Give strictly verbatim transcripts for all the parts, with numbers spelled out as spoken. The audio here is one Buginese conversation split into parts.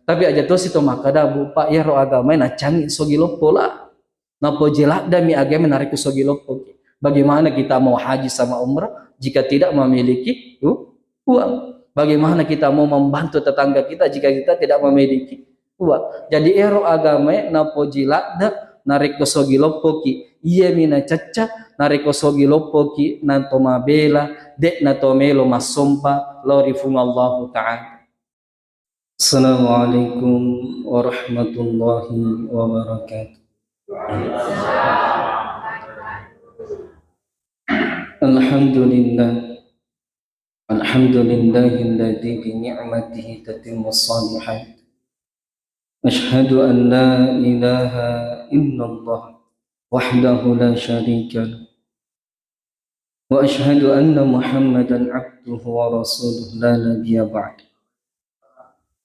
Tapi aja tosi to makkada, Bu, Pak, iyaro agamae nacangi sogi loppo la. Napoji laddami agamae narekko sogi loppoki. Bagaimana kita mau haji sama umrah jika tidak memiliki u-, uang? Bagaimana kita mau membantu tetangga kita jika kita tidak memiliki uang? Jadi ero agamae napoji ladde narekko sogi loppoki. Iyami nacacca narekko sogi loppoki nato mabela, de' nato melo massompa lao ri Fuang Allahu Ta'ala. Assalamualaikum warahmatullahi wabarakatuh. Alhamdulillah. Alhamdulillahilladzi bi ni'matihi tatimmus shalihat. Asyhadu an la ilaha illallah wahdahu la syarika lah. Wa asyhadu anna Muhammadan abduhu wa rasuluh la nabiyya ba'da.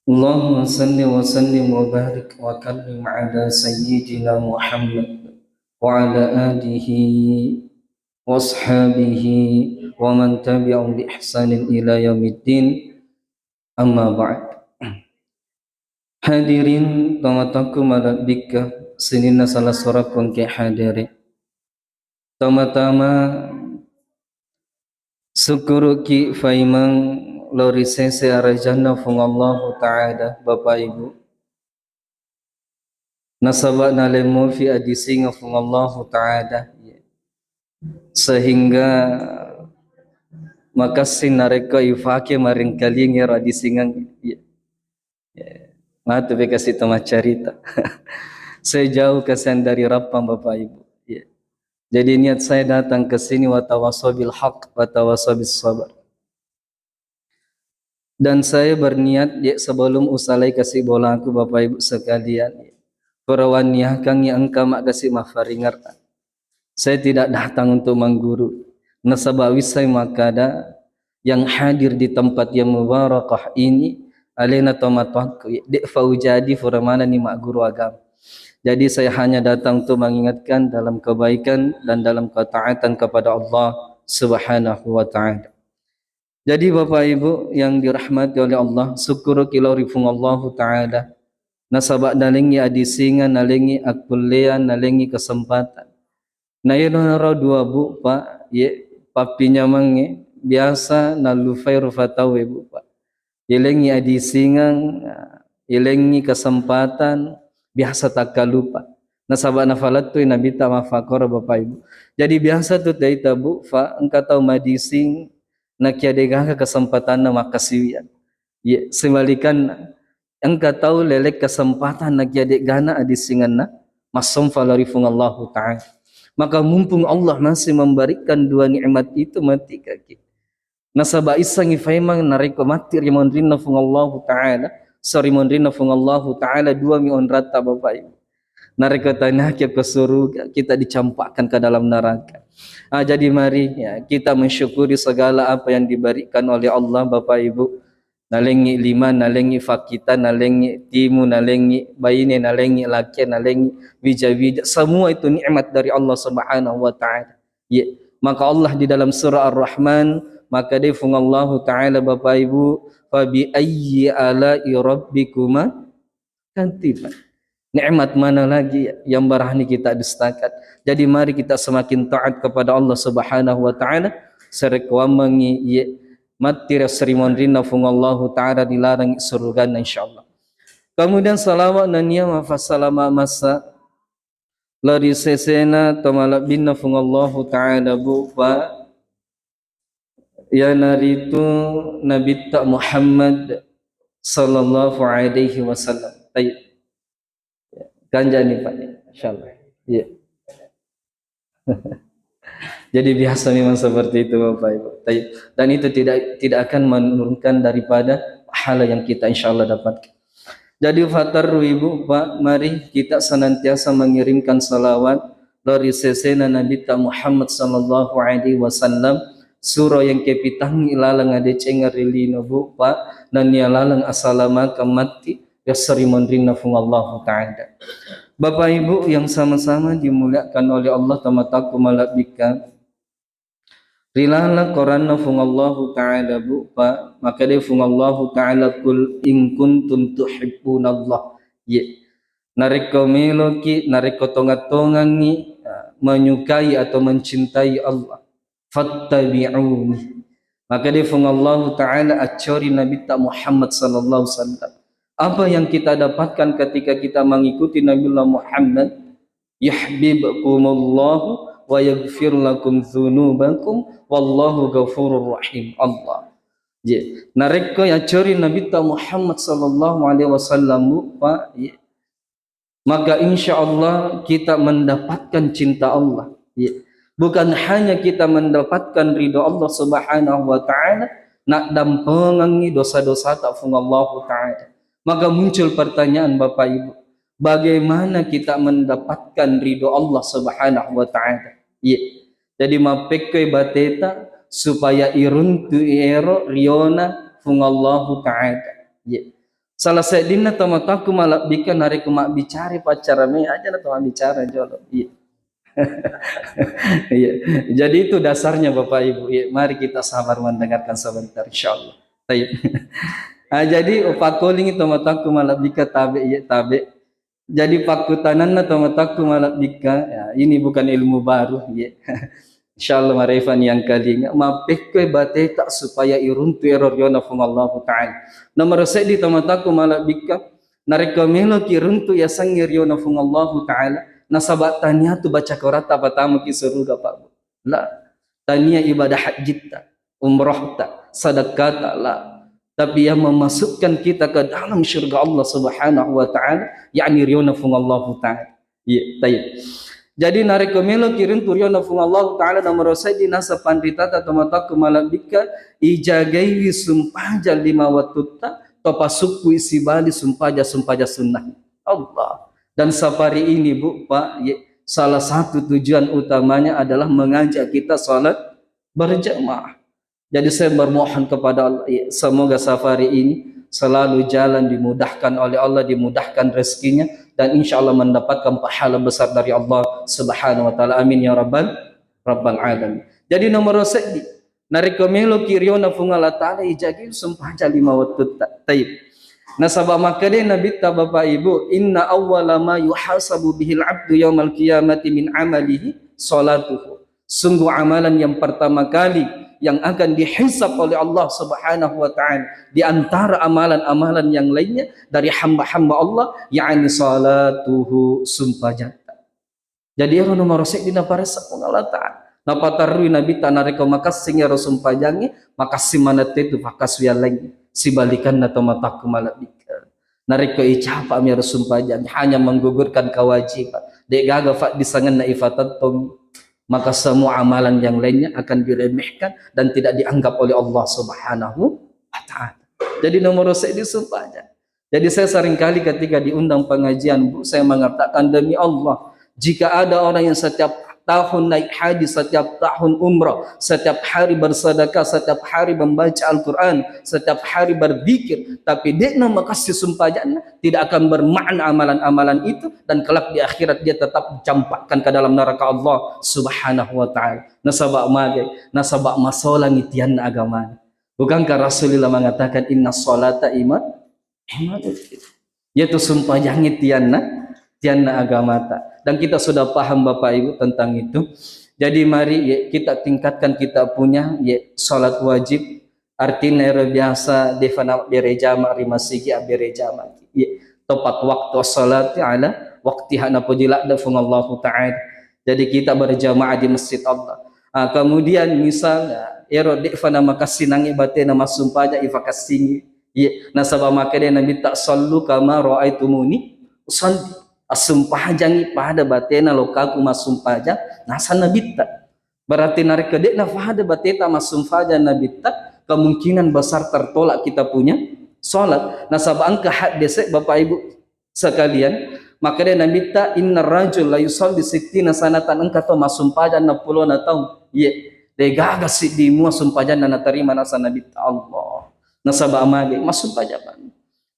Allahumma salli wa sallim wa barik wa karrim ala sayyidina Muhammad wa ala alihi wa ashabihi wa man tabi'ahum bi ihsanin ila yaumiddin. Amma ba'd. Hadirin, tomatoakku malebbikka, sininna sala sorakku engke hadere. Tama-tama sukkuruki faimeng lao ri sese arajanna Fuang Allahu Ta'ala, Bapak Ibu. Nasaba nalemmofi adisingeng Fuang Allahu Ta'ala, sehingga makessing narekko ifake maringkalingi ero adisingeng. Matu pe kasi to maccarita. Saya jauh kasihan dari Rappang, Bapak Ibu. Jadi niat saya datang ke sini watawasau bil haq, watawasau bis sabar. Dan saya berniat, ya, sebelum usalai kasi bolaku, Bapak Ibu sekalian, pura wanniakangi engka makkasi maffaringerang. Saya tidak datang untuk mengguru. Nasaba wissai makkada yang hadir di tempat yang mubarakah ini alena tomatoakku, de'fa ujadi fura manenni magguru agama. Jadi saya hanya datang untuk mengingatkan dalam kebaikan dan dalam ketaatan kepada Allah Subhanahu wa Ta'ala. Jadi Bapak Ibu yang dirahmati oleh Allah, sukkuruki lao ri Fuang Allahu Ta'ala. Nasaba nalengngi adisingeng, nalengngi akkulleang, nalengngi kesempatan. Na yenaro dua, Bu, Pak, ye, pappinyamengnge biasa nallufai rufa tauwe, Bu, Pak. Yelengngi adisingeng, yelengngi kesempatan, biasa takkalupa. Nasaba nafalettui Nabitta maffakkoro, Bapak Ibu. Jadi biasa tu taita, Bu, fa engka tau madising nakia degaga kesempatanna makkasiwiang. Ye, sebalikanna, engka tau lelek kesempatan nakia degana adisingenna massompa lao ri Fuang Allahu Ta'ala. Maka mumpung Allah masih memberikan dua nikmat itu, mati kaki. Nasaba issengngi faimeng narekko matti ri monrinna Fuang Allahu Ta'ala, so ri monrinna Fuang Allahu Ta'ala, duami onratta, Bapak Ibu. Narekko taniaki ko suruga, kita dicampakkan ke dalam neraka. Ah, jadi mari, ya, kita mensyukuri segala apa yang diberikan oleh Allah, Bapak Ibu. Nalengngi lima, nalengngi fakkita, nalengngi timu, nalengngi baine, nalengngi lake, nalengngi wija-wija. Semua itu nikmat dari Allah Subhanahu wa Ta'ala. Iya. Maka Allah di dalam surah Ar-Rahman, maka difung Allahu Ta'ala, Bapak Ibu, "Fa bi ayyi ala'i rabbikuma tukadziban?" Nikmat mana lagi yang berani kita dustakan? Jadi mari kita semakin taat kepada Allah Subhanahu wa Ta'ala, sarekkuammengngi, iya, matti ri monrinna Fuang Allahu Ta'ala, dilarangi suruganna, insyaallah. Kemudian salawat nennia mafassalama masa lao ri sesena tomalebbinna Fuang Allahu Ta'ala, Bu, Pak, iyanaritu Nabitta Muhammad sallallahu alaihi wasallam. Tayyib. Kanjani, Pak. Insyaallah. Iya. Jadi biasa memang seperti itu, Bapak Ibu. Tayyib. Dan itu tidak, tidak akan menurunkan daripada pahala yang kita insyaallah dapatkan. Jadi fatarru, Ibu, Pak, mari kita senantiasa mengirimkan salawat lao ri sesena Nabitta Muhammad sallallahu alaihi wasallam, suro yang kepitangngi laleng adecengeng ri lino, Bu, Pak, nennia laleng asalamakeng matti ri monrinna Fuang Allahu Ta'ala. Bapak Ibu yang sama-sama dimuliakan oleh Allah, tomatoakku malebbikka, Ri laleng Quranna Fuang Allahu Ta'ala, Bu, Pak, makkeda Fuang Allahu Ta'ala, "Qul in kuntum tuhibbunallah." Ye. Narekko meloki, narekko tonga-tongangngi, eh, menyukai atau mencintai Allah, "Fattabi'uni." Makkeda Fuang Allahu Ta'ala accori Nabitta Muhammad sallallahu alaihi wasallam. Apa yang kita dapatkan ketika kita mengikuti Nabiullah Muhammad? "Yuhibbukumullahu wa yaghfir lakum dzunubakum wallahu ghafurur rahim." Allah. Ye. Narekko yaccori Nabitta Muhammad sallallahu alaihi wasallam, Bu, Pak, ye, maka insya Allah kita mendapatkan cinta Allah. Ye. Bukan hanya kita mendapatkan ridho Allah Subhanahu wa Ta'ala, naddampengengngi dosa-dosata Fuang Allahu Ta'ala. Maka muncul pertanyaan, Bapak Ibu, bagaimana kita mendapatkan ridho Allah Subhanahu wa Ta'ala? Ye. Jadi, mappekkoi bateta supaya iruntu'i ero riona Fuang Allahu Ta'ala. Ye. Salah seddinna tomatoakku malebbikka narekko mabbicara paccara me aja na to mabbicara jolo. Iya. Iya. Jadi itu dasarnya Bapak Ibu. Iya, mari kita sabar mendengarkan sebentar insyaallah. Tayyib. Ah, jadi upakkolingi tomatoakku malebbikka tabe, iya tabe. Jadi pakkutananna tomatoakku malebbikka, ya, ini bukan ilmu baru, iya. Insyaallah marefani yang kalinga. Mappekkoi bateta supaya iruntu ero riona Fuang Allahu Ta'ala. Nomor seddi tomatoakku malebbikka, narekko meloki runtu yasengnge riona Fuang Allahu Ta'ala, nasaba tania tu baca Qur'anta apa tamuki suruga, Pak, Bu. La, tania ibadah hajjitta, umrahta, sadakkata, la. Tapi yang memasukkan kita ke dalam syurga Allah Subhanahu wa Ta'ala, yakni riona Fuang Allahu Ta'ala. Iya, tayyib. Jadi narekko meloki runtu riona Fuang Allahu Ta'ala, nomor seddi naseng panritata tomatoakku malebbikka, ijagaiwi sumpajang lima wattutta, topasukku isibali sumpajang-sumpajang sunnah. Allah. Dan safari ini, Bu, Pak, ye, salah satu tujuan utamanya adalah mengajak kita salat berjamaah. Jadi saya bermohon kepada Allah, ya, semoga safari ini selalu jalan dimudahkan oleh Allah, dimudahkan rezekinya, dan insya Allah mendapatkan pahala besar dari Allah Subhanahu wa Ta'ala. Amin ya Rabbal, Rabbal Alamin. Jadi nomor seddi, narekko meloki riona Fuang Allah Ta'ala, ijagi sumpajang lima wattutta. Tayyib. Nasaba makkeda Nabitta, Bapak Ibu, "Inna awwala ma yuhasabu bihil abdu yaumal qiyamati min amalihi salatuhu." Sungguh amalan yang pertama kali yang akan dihisab oleh Allah Subhanahu wa Ta'ala di antara amalan-amalan yang lainnya dari hamba-hamba Allah, yakni salatuhu, sumpajang. Jadi ero nomor seddi naparessa Puang Allah Ta'ala. Napatarrui Nabitta, narekko makessing ero sumpajangnge, makessing manettetu fakkasuwiang laingnge. Sibalikanna to matakku malebbikeng. Narekko icapa'mi ero sumpajang, hanya menggugurkan kewajiban. De'gaga faddisangenna ifatettongi. Maka semua amalan yang lainnya akan diremehkan dan tidak dianggap oleh Allah Subhanahu wa Ta'ala. Jadi nomor seddi sumpajang. Jadi saya seringkali ketika diundang pengajian, Bu, saya mengatakan, demi Allah, jika ada orang yang setiap tahun naik haji, setiap tahun umrah, setiap hari bersedekah, setiap hari membaca Al-Quran, setiap hari berzikir, tapi de'na makessing sumpajanna, tidak akan bermakna amalan-amalan itu, dan kelak di akhirat dia tetap dicampakkan ke dalam neraka Allah Subhanahu wa Ta'ala. Nasaba mage, nasaba masolangi tianna agamana. Bukankah Rasulullah mengatakan, "Inna salata ima-, imaduddin." Yaitu sumpajangnge tianna, tianna agamata. Dan kita sudah paham, Bapak Ibu, tentang itu. Jadi mari, ya, kita tingkatkan kita punya, ya, salat wajib. Artinya ero biasa de'fa nabbere jama ri masigi, abbere jama. Ya, tepat waktu salati ala waktiha, napoji ladde Puang Allahu Ta'ala. Jadi kita berjamaah di masjid Allah. Ah, kemudian misalnya, ero de'fa namakessinangi batena massumpajang, ifakessingi. Iya, nasaba makkeda Nabitta, "Sallu kama ra'aitumuni usalli." Assumpajangi pada batena lokkaku massumpajang, naseng Nabitta. Berarti narekko de'na pada bateta massumpajang Nabitta, kemungkinan besar tertolak kita punya salat. Nasaba engka haddese, Bapak Ibu sekalian, makkeda Nabitta, "Innar rajul la yusalli sittina sanatan," engka to massumpajang enneppulona taung. Iye, de'gaga siddi mua sumpajanna natarima, naseng Nabitta, Allah. Nasaba mage massumpajang.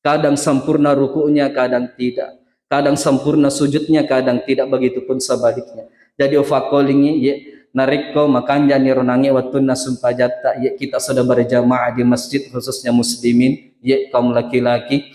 Kadang sempurna rukuknya, kadang tidak. Kadang sempurna sujudnya, kadang tidak. Begitupun sebaliknya. Jadi, ufakkolingi, ye, narekko makanjani ro nange wettunna sumpajatta, ye kita sudah berjamaah di masjid, khususnya muslimin, ye kaum laki-laki,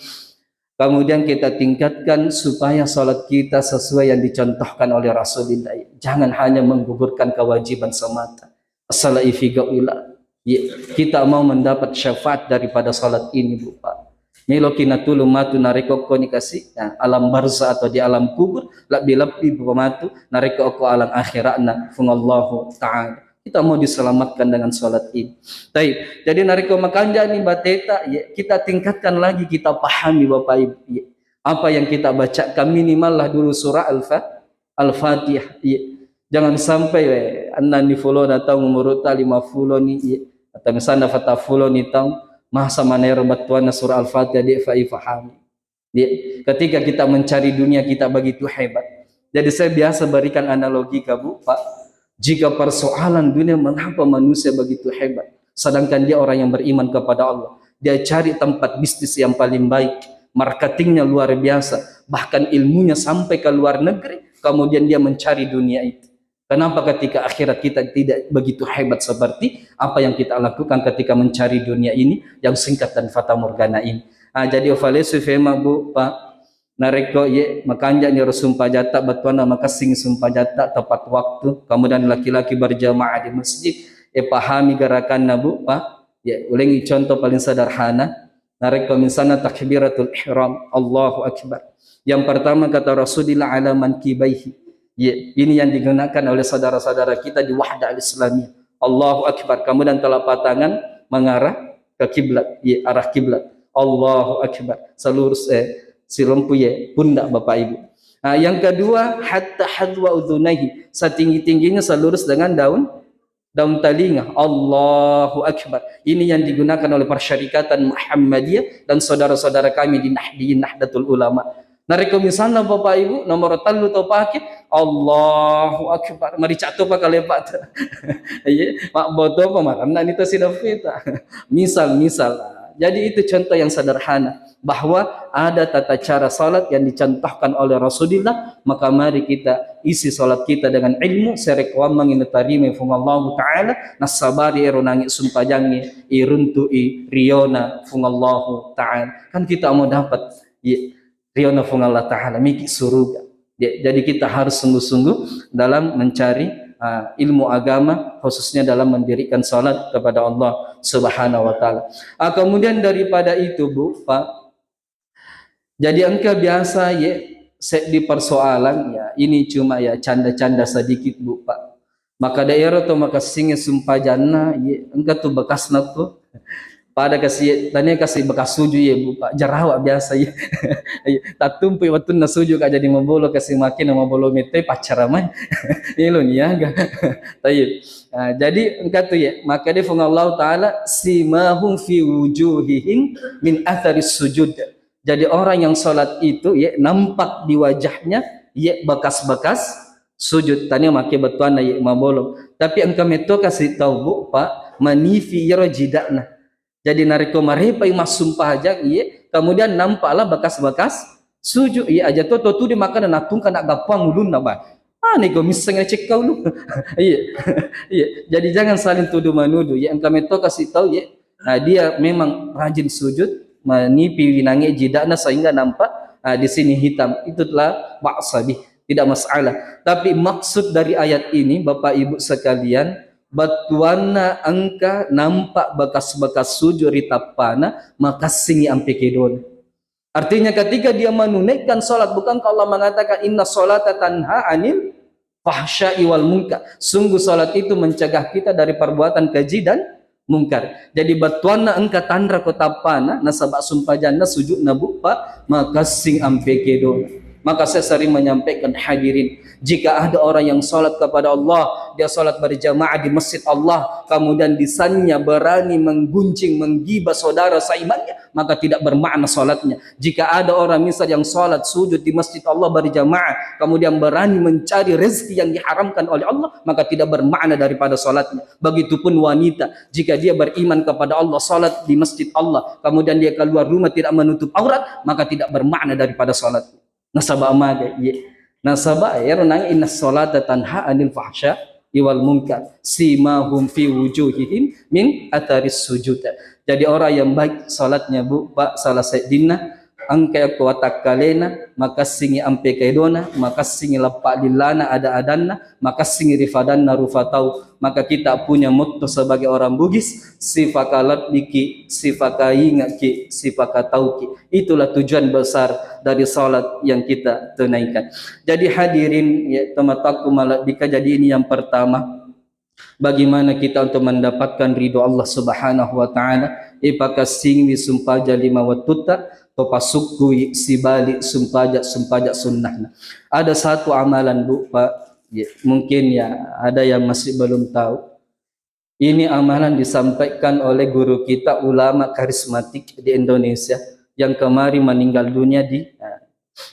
kemudian kita tingkatkan supaya salat kita sesuai yang dicontohkan oleh Rasulullah. Jangan hanya menggugurkan kewajiban semata. As-salati fi gauila. Ye, kita mau mendapat syafaat daripada salat ini, Bu, Pak. Meloki natulung matu narekko koni kasi, nah, alam barzah atau di alam kubur, lebbi-lebbi pematu narekko ko alam akhiratna Fung Allahu Ta'ala. Kita mau diselamatkan dengan salat ini. Taib. Jadi narekko makanjani bateta, ye, kita tingkatkan lagi, kita pahami, Bapak Ibu. Ye, apa yang kita bacakan, minimal lah dulu surah Al-Fa-, Al-Fatihah. Ye. Jangan sampai, we, annanni fulona taung umurutta lima fuloni, ye, atau misalnya fata fuloni taung, masa manero battuanna surah Al-Fatihah de fa ifahami. Ye. Ketika kita mencari dunia, kita begitu hebat. Jadi saya biasa berikan analogi ke Bu, Pak. Jika persoalan dunia, mengapa manusia begitu hebat? Sedangkan dia orang yang beriman kepada Allah. Dia cari tempat bisnis yang paling baik, marketingnya luar biasa, bahkan ilmunya sampai ke luar negeri, kemudian dia mencari dunia itu. Kenapa ketika akhirat kita tidak begitu hebat seperti apa yang kita lakukan ketika mencari dunia ini yang singkat dan fatamorgana ini? Ah, jadi ovale sui fema, Bu, Pak, narekko ye makanjani ro sumpajatta, battuanna makessing sumpajatta tepat waktu, kemudian laki-laki berjamaah di masjid, eh, pahami gerakanna, Bu, Pak. Ya, ulengi contoh paling sederhana. Narekko misalnya takbiratul ihram, Allahu Akbar. Yang pertama kata Rasulullah, "Ala mankibaihi." Ya, ini yang digunakan oleh saudara-saudara kita di Wahdah Al-Islamiyah. Allahu Akbar. Kemudian telapak tangan mengarah ke kiblat, ya, arah kiblat. Allahu Akbar. Selurus, eh, sirompu, ya, pundak, Bapak Ibu. Nah, yang kedua, hatta hadwa udhunaihi. Setinggi-tingginya selurus dengan daun daun talinga. Allahu Akbar. Ini yang digunakan oleh Persyarikatan Muhammadiyah dan saudara-saudara kami di Nahdiyin, Nahdlatul Ulama. Narekko misalna Bapak Ibu, nomor tellu to pake, Allahu Akbar. Maricak to pa kalepa ta. Iya, mabboto pa maranna ni to sidafeta. Misal, misal. Jadi itu contoh yang sederhana. Bahwa ada tata cara salat yang dicontohkan oleh Rasulullah, maka mari kita isi salat kita dengan ilmu, sarekkuammengngi natarima Fung Allahu Ta'ala, nassabari ero nangi sumpajangnge, iruntu'i riona Fung Allahu Ta'ala. Kan kita mau dapat, iya, riona Fung Allah Ta'ala, miki suruga. Ya, jadi kita harus sungguh-sungguh dalam mencari, ah, ilmu agama, khususnya dalam mendirikan salat kepada Allah Subhanahu wa Ta'ala. Ah, kemudian daripada itu, Bu, Pak, jadi engka biasa, ye, seddi persoalan, ya, ini cuma, ya, canda-canda sedikit, Bu, Pak. Maka daerah to makessinge sumpajanna, ye, engka tu bekasna tu. Pada kasi, tania kasi bekas suju, ye, Bu, Pak. Jarawa biasa, ye. Iya, tattumpui wettunna suju ka jadi mabolo kasi makina mabolo mettai paccara mai. Ilo niaga. Tayyib. Ah, jadi engka tu, ye, maka de Fung Allah Ta'ala, "Simahum fi wujuhihim min atharis sujud." Jadi orang yang salat itu, ye, nampak di wajahnya, ye, bekas-bekas sujud. Tania make bettuanna, ye, mabolo. Tapi engka metto kasi tau, Bu, Pak, manifi iyaro jidakna. Jadi narekko marepai massumpajang, ye, kemudian nampaklah bekas-bekas sujud, ye, aja to, to tu di makana natungka nak gappang ulunna, ba. Aniko misseng cekkau lu. Iya. Iya. Jadi jangan saling tuduh menuduh. Ya, engka metto kasi tau, ya. Nah, dia memang rajin sujud, menipi winange jidakna sehingga nampak, ah, di sini hitam. Itu telah ba'sa bih. Tidak masalah. Tapi maksud dari ayat ini, Bapak Ibu sekalian, bettuanna engka nampak bekas-bekas sujud ri tappana, makassingi ampe kedona. Artinya ketika dia menunaikan salat, bukankah Allah mengatakan, "Inna salata tanha anil fahsya'i wal munkar." Sungguh salat itu mencegah kita dari perbuatan keji dan mungkar. Jadi bettuanna engka tanra ko tappana, nasaba sumpajanna sujudna buppa, makessing ampe kedo. Maka saya sering menyampaikan, hadirin, jika ada orang yang salat kepada Allah, dia salat berjamaah di masjid Allah, kemudian di sananya berani menggunjing, menggibah saudara seimannya, maka tidak bermakna salatnya. Jika ada orang misal yang salat sujud di masjid Allah berjamaah, kemudian berani mencari rezeki yang diharamkan oleh Allah, maka tidak bermakna daripada salatnya. Begitupun wanita, jika dia beriman kepada Allah, salat di masjid Allah, kemudian dia keluar rumah tidak menutup aurat, maka tidak bermakna daripada salatnya. Nasaba maga, iya. Nasaba, ero nang, "Inna salata tanha anil fahsya wal munkar, simahum fi wujuhihim min atharis sujud. Jadi orang yang baik salatnya, Bu, Pak, salah seddinna engka ko watakkalena, makassingi ampe kedona, makassingi lappa lillana ada-adanna, makassingi ri fadanna rufa tau. Maka kita punya motto sebagai orang Bugis, sifaka labbiki, sifaka ingaki, sifaka tauki. Itulah tujuan besar dari salat yang kita tunaikan. Jadi hadirin, ya, tomatoakku malebbika, jadi ini yang pertama, bagaimana kita untuk mendapatkan ridho Allah Subhanahu wa Ta'ala? Ipakassingi sumpaja lima wattutta, topasukkui sibali sumpaja, sumpaja sunnahna. Ada satu amalan, Bu, Pak, ya, mungkin ya ada yang masih belum tahu. Ini amalan disampaikan oleh guru kita, ulama karismatik di Indonesia, yang kemarin meninggal dunia di,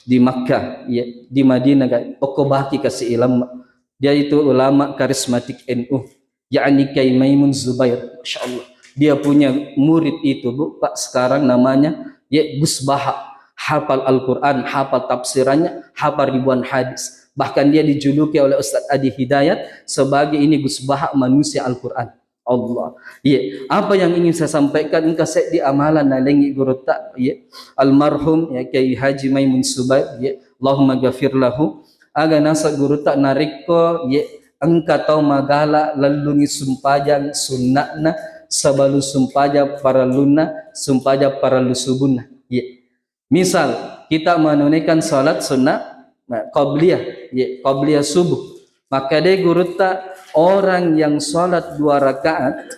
di Makkah, ya, di Madinah, kan. Okko baki kasih ilmu. Dia itu ulama karismatik N U, yakni Kiai Maimun Zubair. Masya Allah. Dia punya murid itu, Bu, Pak, sekarang namanya, ya, Gus Baha. Hafal Al-Quran, hafal tafsirannya, hafal ribuan hadis. Bahkan dia dijuluki oleh Ustadz Adi Hidayat sebagai ini Gus Baha manusia Al-Quran. Allah. Iya, apa yang ingin saya sampaikan, engka seddi amalan nalengi gurutta, iya, almarhum, ya, Kiai Haji Maimun Subair, iya, Allahumma ghafir lahu. Aga nasa gurutta narekko, iya, engka tau magala lellungi sumpajang sunna'na sebelum sumpajang parellunna, sumpajang parellu subunna. Iya. Misal, kita menunaikan salat sunnah, nah, qabliyah, ya, qabliyah subuh. Maka dé gurutta, orang yang salat dua rakaat,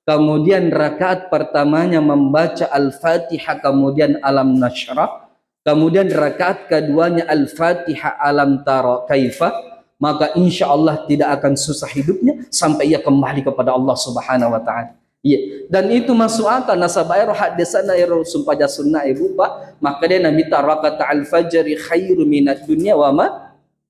kemudian rakaat pertamanya membaca Al-Fatihah, kemudian Alam Nasyrah, kemudian rakaat keduanya Al-Fatihah, Alam Tara Kaifa, maka insya Allah tidak akan susah hidupnya sampai ia kembali kepada Allah Subhanahu wa Ta'ala. Iya. Dan itu masuk akal, nasaba ero haddesana ero sumpaja sunnah, Ibu, Pak. Maka dia Nabi, "Tarakata al-fajri khairu minad dunya wa ma,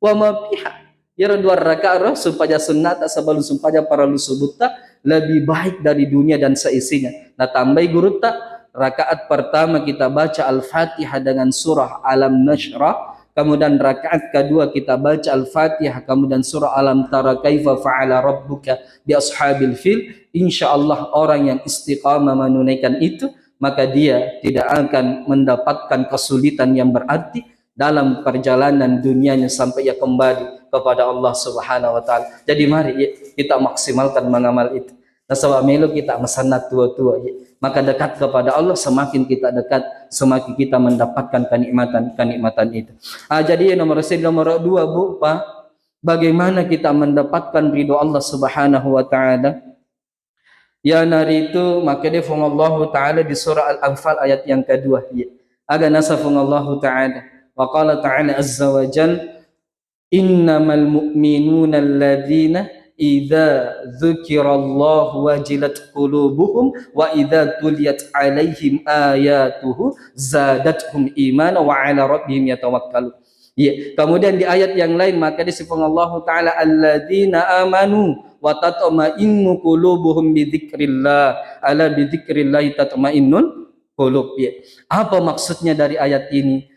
wa ma fiha." Ero dua rakaat ro sumpaja sunnah ta sebelum sumpaja parellu subutta lebih baik dari dunia dan seisinya. Nah, tambahi gurutta, rakaat pertama kita baca Al-Fatihah dengan surah Alam Nasyrah, kemudian rakaat kedua kita baca Al-Fatihah, kemudian surah Alam Tara Kaifa Fa'ala Rabbuka bi Ashabil Fil, insya Allah orang yang istiqamah menunaikan itu, maka dia tidak akan mendapatkan kesulitan yang berarti dalam perjalanan dunianya sampai ia kembali kepada Allah Subhanahu wa Ta'ala. Jadi mari, ya, kita maksimalkan mengamal itu. Nasaba melo kita masanna tua-tua, ya. Maka dekat kepada Allah, semakin kita dekat, semakin kita mendapatkan kenikmatan-kenikmatan itu. Ah, jadi yang nomor satu, nomor dua, Bu, Pak, bagaimana kita mendapatkan ridho Allah Subhanahu wa Ta'ala? Iyanaritu makkeda Fuang Allahu Ta'ala di surah Al-Anfal ayat yang kedua. Iya. Aga nasa Fuang Allahu Ta'ala. Wa qala ta'ala azza wa jal, "Innamal mu'minuna alladzina idza dzukirallahu wajilat qulubuhum wa idza tuliyat alaihim ayatuhu zadathum imana wa ala rabbihim yatawakkalun." Iya. Kemudian di ayat yang lain, makkeda Fuang Allahu Ta'ala, "Alladzina amanu wa tatma'innu qulubuhum bidzikrillah. Ala bidzikrillahi tatma'innul qulub." Iya. Apa maksudnya dari ayat ini?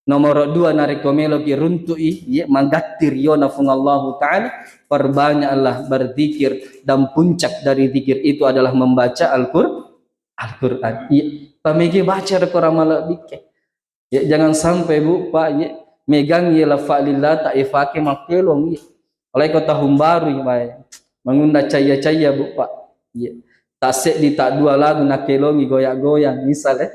Nomor dua, narekko meloki runtu'i, iya, manggatti riona Fuang Allahu Ta'ala, perbanyaklah berzikir, dan puncak dari zikir itu adalah membaca Al-Qur-, Al-Quran. Iya. Pamege baca rekko ramala bikke. Ya, jangan sampai, Bu, Pak, ya, megang ya lafal lillah tak ifake makkelong, ya. Oleh ko tahun baru, ya, Pak, ya. Mangunda caya-caya, Bu, Pak. Ya. Tak seddi, tak dua lagu nakelongi goyang-goyang, misal, ya.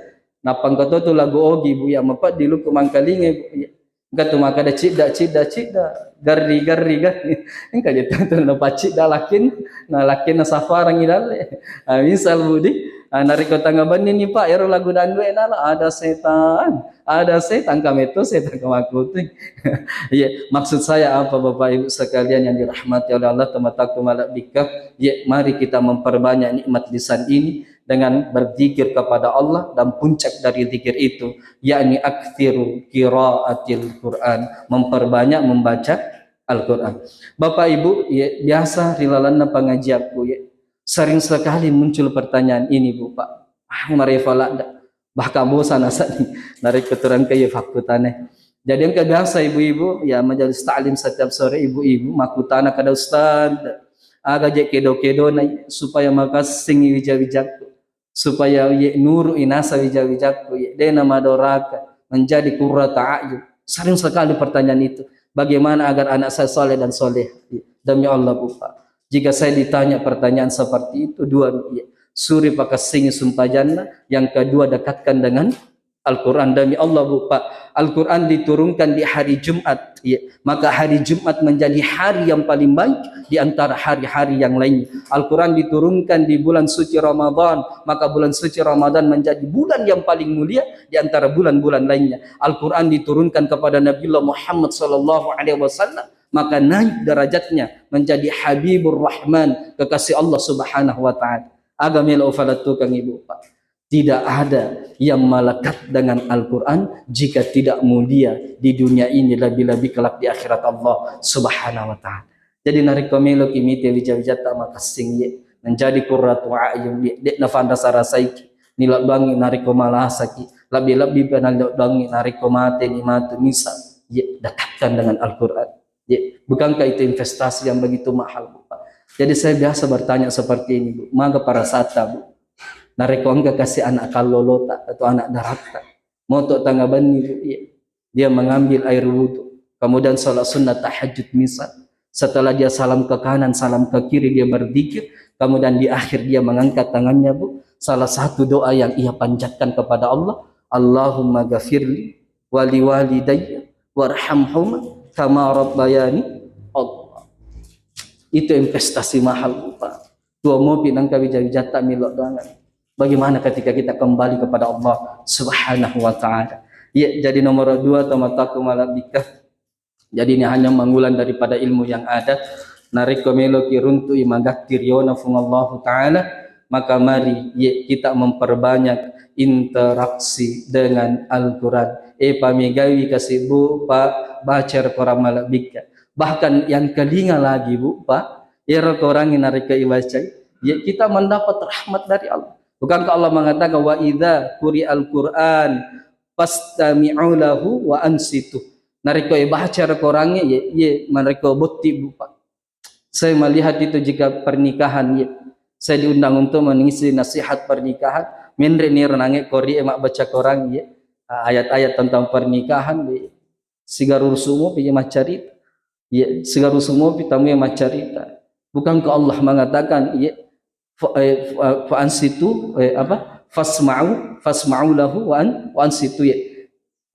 Nappa engka to tu lagu Ogi, Bu, ya, mapeddi lukku mangkalinga, Bu, ya. Engka tu makkeda cidda, cidda, cidda, garri, garri, garri. Engka je tu, tu napacidda lakin, na lakin na safarang i dalle. Ah, misal, Bu, di, ah, narekko tanga benni ni, Pak, ero lagu dangdut e nala, ada setan. Ada setan, kamu itu setan kemakuti. Iya, maksud saya apa, Bapak Ibu sekalian yang dirahmati oleh Allah, tomatoakku malebbikka. Iya, mari kita memperbanyak nikmat lisan ini dengan berzikir kepada Allah, dan puncak dari zikir itu, yakni aktsiru qiraatil Quran, memperbanyak membaca Al-Quran. Bapak Ibu, iya, biasa ri lalenna pengajianku, iya, sering sekali muncul pertanyaan ini, Bu, Pak. Ah, marefa ladda. Bahkan bosan asani. Narekko turangka iya fakkutane. Jadi engka biasa ibu-ibu, ya, majelis taklim setiap sore ibu-ibu makkutana kada ustad, aga je kedo-kedona supaya makassingi wija-wijakku, supaya ye nuru inasa wija-wijakku, ye dena madoraka, menjadi qurrata a'yun. Sering sekali pertanyaan itu. Bagaimana agar anak saya soleh dan soleh? Demi Allah, Bu, Pak. Jika saya ditanya pertanyaan seperti itu, dua, ya, suri pakassingi sumpajanna, yang kedua dekatkan dengan Al-Quran. Demi Allah, Bu, Pak, Al-Quran diturunkan di hari Jumat, ya. Maka hari Jumat menjadi hari yang paling baik di antara hari-hari yang lainnya. Al-Quran diturunkan di bulan suci Ramadan, maka bulan suci Ramadan menjadi bulan yang paling mulia di antara bulan-bulan lainnya. Al-Quran diturunkan kepada Nabiullah Muhammad sallallahu alaihi wasallam, maka naik derajatnya menjadi Habibur Rahman, kekasih Allah Subhanahu wa Ta'ala. Aga melo ufalattukang, Ibu, Pak. Tidak ada yang melekat dengan Al-Quran jika tidak mulia di dunia ini, lebih-lebih kelak di akhirat Allah Subhanahu wa Ta'ala. Jadi narekko meloki mite wija-wijatta makessing, ye, menjadi qurratu a'yun, ye, dek nafanrasa-rasaiki, niloddoangi narekko malasaki, lebih-lebih pa niloddoangi narekko mateni matu, misal, ye, dekatkan dengan Al-Quran. Ye, bukankah itu investasi yang begitu mahal, Bu, Pak? Jadi saya biasa bertanya seperti ini, Bu. Maga parasatta, Bu? Narekko engka kasi anak kallolota atau anak daratta, moto tanga benni, Bu, iya, dia mengambil air wudhu, kemudian sholat sunnah tahajud misal. Setelah dia salam ke kanan, salam ke kiri, dia berzikir, kemudian di akhir dia mengangkat tangannya, Bu. Salah satu doa yang ia panjatkan kepada Allah, "Allahumma ghafirli wali walidayya warhamhuma kama rabbayani." Allah. Itu investasi mahal, Bu, Pak. Tuo mopi nengka wija-wijatta miloddoangan. Bagaimana ketika kita kembali kepada Allah Subhanahu wa Ta'ala? Iya, jadi nomor dua, tomatoakku malebbikka. Jadi ini hanya mengulang daripada ilmu yang ada. Narekko meloki runtu'i magatti riona Fuang Allahu Ta'ala, maka mari, ye, kita memperbanyak interaksi dengan Al-Quran. Eh, pamegawi kasi, Bu, Pak, baca Al-Quran malebbikka. Bahkan yang kelinga lagi, Bu, Pak, ero Quran narekko ibacai, ya, kita mendapat rahmat dari Allah. Bukankah Allah mengatakan, "Wa idza quri'al Quran fastami'u lahu wa ansitu." Narekko ibaca Quran, ya, ya, narekko botti, Bu, Pak. Saya melihat itu jika pernikahan, ya, saya diundang untuk mengisi nasihat pernikahan, menre niro nange kori e mabbaca Quran, ya, ayat-ayat tentang pernikahan, ya. Sigaru rusumo pi maccarita. Iya, sigaru rusumo pi tamu yang maccarita. Bukankah Allah mengatakan, iya, fa, eh, fa, fa ansitu, eh, apa? Fasma'u, fasma'u lahu wa an, wa ansitu, ya.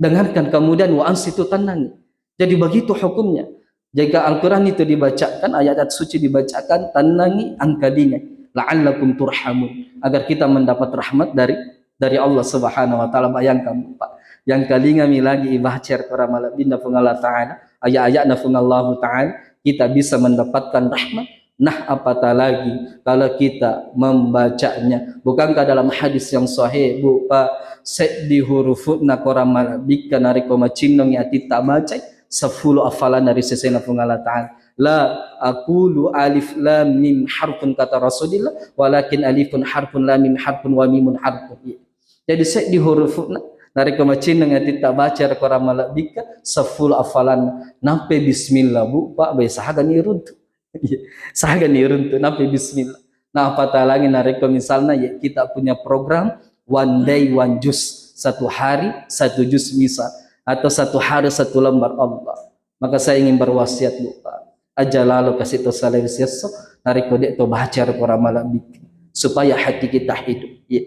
Dengarkan, kemudian wa ansitu, tenangi. Jadi begitu hukumnya. Jika Al-Quran itu dibacakan, ayat-ayat suci dibacakan, tenangi, angkalinga. La'allakum turhamun. Agar kita mendapat rahmat dari dari Allah Subhanahu wa Ta'ala. Bayangkan, Pak, yang kalingami lagi ibaca Al-Quran malebbinna Fuang Allah Ta'ala, ayat-ayatna Fuang Allah Ta'ala, kita bisa mendapatkan rahmat. Nah, apatah lagi kalau kita membacanya. Bukankah dalam hadis yang sahih, Bu, Pak, seddi hurufna Quran malebbikka narekko macinnongi atitta bacai, seppulo affalanna ri sesena Fuang Allah Ta'ala. La aqulu alif lam mim harfun, kata Rasulullah, walakin alifun harfun, lam mim harfun, wa mimun harfun. Iya. Jadi seddi hurufna, narekko macinnong atitta baca Al-Quran malebbikka, seppulo affalanna. Nampe bismillah, Bu, Pak, bai sahagani runtu. Iya, sahagani runtu, nampe bismillah. Nah, apatalangi narekko misalna, ya, kita punya program one day one juz, satu hari satu juz misal, atau satu hari satu lembar, Allah. Maka saya ingin berwasiat, Bu, Pak. Aja lalo kasi to salai siesso, narekko dek to baca Al-Quran malebbikka, supaya hati kita hidup. Ya.